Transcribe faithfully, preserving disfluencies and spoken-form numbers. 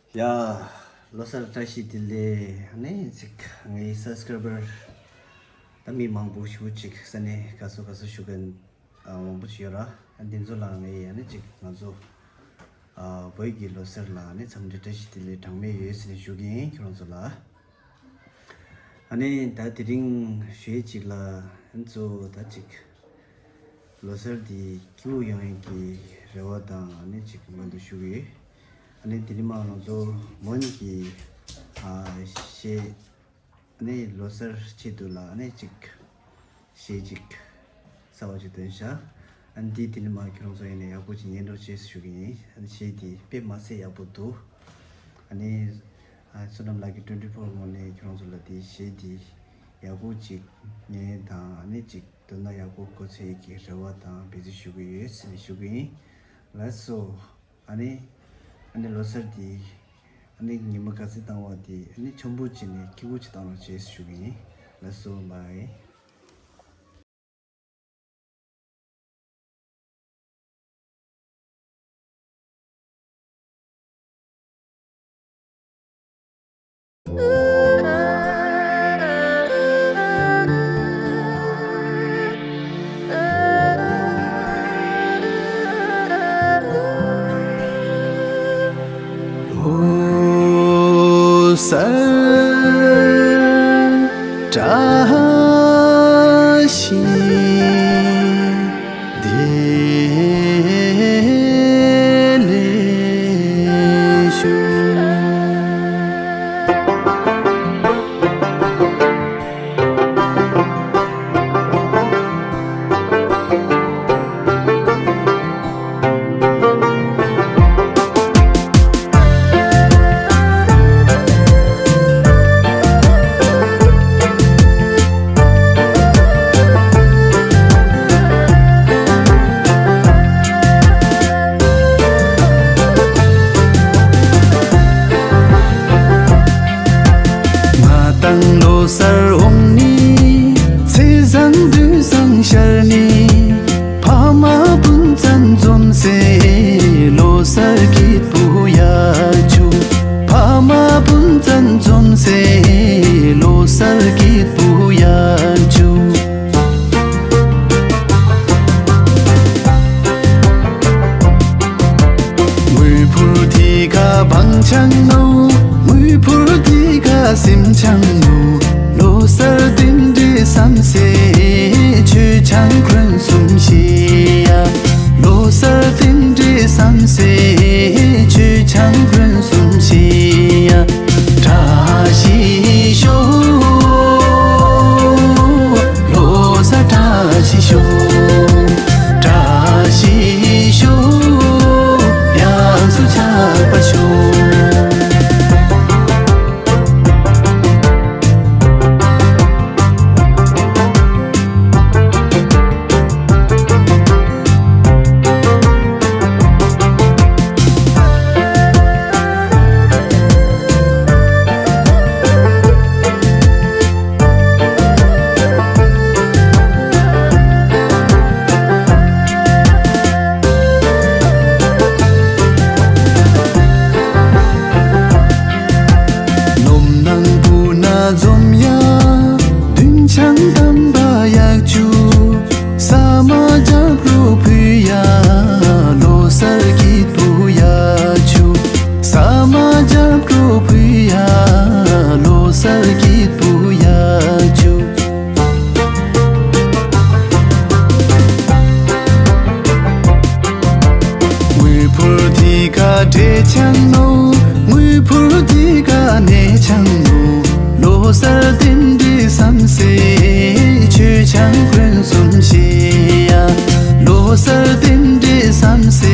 ཡ། ལོ་གསར་བཀྲ་ཤིས་བདེ་ལེགས། ཨ་ནི་ཅིག་ངའི་སབ་སི་ཀ་རའི་བར་ད་མི་མང་པོ་ཞེ་པོ་ཅིག་ས་གནས་ག་ས་ག་ས་བཞུགས་མཁན་ཨ་མང་པོ་ཅིག་ཡོད་ར། ཨ་འདི་ཚོ་ལ་ངས་ཨ་ནི་ཅིག་ང་ཚོ་ཨ་བོད་ཀྱི་ལོ་གསར་ལ་ཨ་ནི་འཚམས་འདྲི་བཀྲ་ཤིས་བདེ་ལེགས་གྲངས་མེད་ཡོད་ཟེར་ནས་ཞུ་གི་ཡིན་ཁྱོད་རང་ཚོ་ལ། ཨ་ནི་ད་དེ་རིང་ཞུ་ཡས་ཅིག་ལ་ཨ་ནི་གཙོ་བོ་ད་ཅིག་ལོ་གསར་འདི་སྐྱིད་པོ་ཡོང་ཡས་ཀྱི་རེ་བ་དང་ཨ་ནི་ཅིག་སྨོན་འདུན་ཞུ་གི་ཡོད། ཨ་ནི་དེ་རིང་མ་ང་ཚོ་མོན་གྱི་ཨ་གཞས་ཨ་ནི་ལོ་གསར་ཆེད་དུ་ལ་ཨ་ནི་ཅིག་གཞས་ཅིག་གསར་པ་ཅིག་བཏོན་ཤག་ཨ་ནི་འདི་དེ་ནི་མ་ཁྱོད་རང་ཚོ་ཡིན་ན་ཡག་པོ་ཅིག་ཉན་རོགས་བྱེད་ཞུ་གི་ཡིན། ཨ་ནི་གཞས་འདི་དཔེ་མ་སྲིད་ཡག་པོ་འདུག་ཨ་ནི་ཨ་བསོད་ནམས་ལགས་ཀྱི་ཊུ་ཝེན་ཊི་ཕོར་ངོས་ནས་ཁྱོད་རང་ཚོ་ལ་འདི་གཞས་འདི་ཡག་པོ་ཅིག་ཉན་དང་ཨ་ནི་ཅིག་འདོན་ན་ཡག་པོ་གོ་ཚད་ཀྱི་རེ་བ་དང་འབད་བརྩོན་ཞུ་གི་ཡོད་ཟེར་ནས་ཞུ་གི་ཡིན། ལགས་སོ། ཨ་ནི་ཨ་ནི་ལོ་གསར་འདི་ཨ་ནི་ཉི་མ་ག་ཚོད་བཏང་བ་དེ་ཨ་ནི་ཆེན་པོ་བྱས་ནས་སྐྱིད་པོ་ཅིག་བཏང་རོགས་བྱེད་ཞུ་གི་ཡིན། ལགས་སོ། བྷའི། ལོ་གསར་བཀྲ་ཤིས་བདེ་ལེགས་ཞུ། ང་དང་ལོ་གསར་འོང་ནི། ཚེས་བཟང་དུས་བཟང་ཤར་ནི། ཕ་མ་སྤུན་ཚང་འཛོམས་སེ་ལོ་གསར་སྐྱིད་པོ་ཡར་ཆུ། ཕ་མ་སྤུན་ཚང་འཛོམས་སེ་ལོ་གསར་སྐྱིད་པོ་ཡར་ཆུ། དངུལ་ཕོར་དེ་ག་བང་ཆང་ནོ། དངུལ་ཕོར་དེ་ག་སེམས་ཆང་ནོ། ལོ་གསར་རྟེན་འབྲེལ་བསམ་སེ་མཆོད་ཆང་འཁོན་གསུམ་བཞེས་ཡ། ལོ་གསར་རྟེན་འབྲེལ་བསམ་སེ་མཆོད་ཆང་འཁོན་གསུམ་བཞེས་ཡ། བཀྲ་ཤིས་ཤོག་ལོ་གསར་བཀྲ་ཤིས་ཤོག་བཀྲ་ཤིས་ཤོག་ཡང་སུ་ཆགས་པར་ཤོག་ནོམ་ནང་བུ་ན་འཛོམས་ཡ། བདུན་ཆང་དམ་པ་ཡག་ཆུ། ས་མ་རྒྱབ་རོ་ཕུ་ཡ། ལོ་གསར་སྐྱིད་པོ་ཡག་ཆུ། ས་མ་རྒྱབ་རོ་ཕུ་ཡ། ལོ་གསར་སྐྱིད་པོ་ཡག་ཆུ། དངུལ་ཕོར་དེ་ག་འབྲས་ཆང་ནོ། དངུལ་ཕོར་དེ་ག་ནས་ཆང་ནོ། ལོ་གསར་རྟེན་འབྲེལ་བསམ་སེ་མཆོད་ཆང་འཁོན་གསུམ་བཞེས་ཡ། ལོ་གསར་རྟེན་འབྲེལ་བསམ་སེ།